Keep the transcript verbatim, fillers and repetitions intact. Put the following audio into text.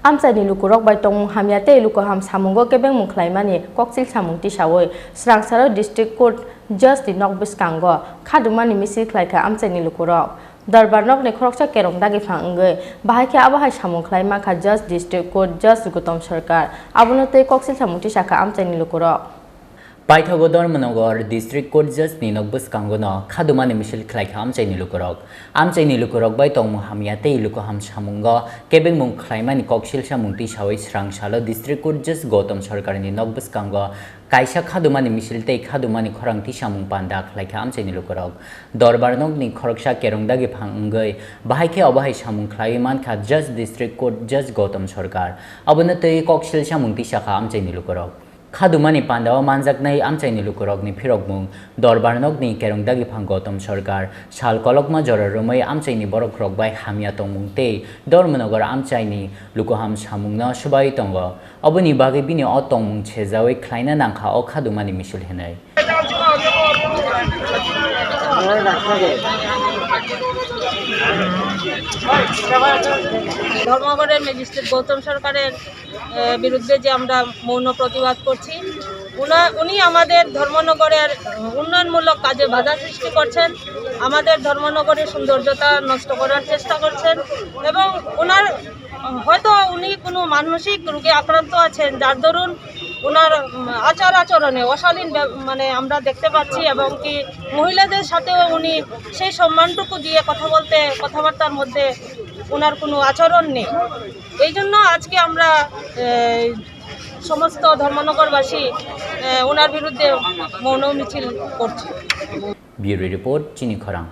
Amchaini lukurok bai tongmung hamya tei lukuham samungo kebengmung khlaimani koksil samung tisawi Swrangsalo District Court Judge ni nok bwskango khadumani misil khlaikha amchaini lukurok. Dorbar nokni khoroksa kerong dagiphang wngwi bahai khe abo hai samung khlai mankha Judge, District Court Judge Gautam Sarkar. Abono tei koksil samung tisakha amchaini lukurok. Paithago Dharmanagar District Court Judge ni nok bwskango no khadumani misil khlaikha amchaini lukurok. Amchaini lukurok bai tongmung hamya tei lukuham samungo kebengmung khlaimani koksil samung tisawi Swrangsalo District Court Judge Gautam Sarkar ni nok bwskango kaisa khadumani misil tei khadumani khorang tisamung panda khlaikha amchaini lukurok. Dorbar nokni khoroksa kerong dagiphang wngwi bahai khe obo hai samung khlaiwi mankha Judge, District Court Judge Gautam Sarkar. Abono tei koksil samung tisakha amchaini lukurok. Khadumani pandao manjaknai amchaini lukurokni phirokmung, Dorbar nokni kerong dagiphang Gautam Sarkar sal kolokma jora romwi amchaini borokrok bai hamya tongmung tei Dharmanagar amchaini lukuham samungno swbai tongo. Oboni bagwi bini o tongmung sejawi khlaina nangkha o khadumani misil hinwi. ধর্মনগরের ম্যাজিস্ট্রেট গৌতম সরকারের, আহ, বিরুদ্ধে যে আমরা মৌন প্রতিবাদ করছি, উনা-, উনি আমাদের ধর্মনগরের, আহ, উন্নয়নমূলক কাজে বাধা সৃষ্টি করছেন, আমাদের ধর্মনগরের সৌন্দর্যতা নষ্ট করার চেষ্টা করছেন এবং ওনার, আহ, হয়তো উনি কোনো মানসিক রোগে আক্রান্ত আছেন, যার দরুন ওনার, উম, আচার আচরণে অশালীন ব্য-, মানে আমরা দেখতে পাচ্ছি এবং কি মহিলাদের সাথেও উনি সেই সম্মানটুকু দিয়ে কথা বলতে, কথাবার্তার মধ্যে ওনার কোনো আচরণ নেই। এই জন্য আজকে আমরা, এ, সমস্ত ধর্মনগরবাসী, এ, ওনার বিরুদ্ধে মৌন মিছিল করছি। Bureau Report, Chini Khorang.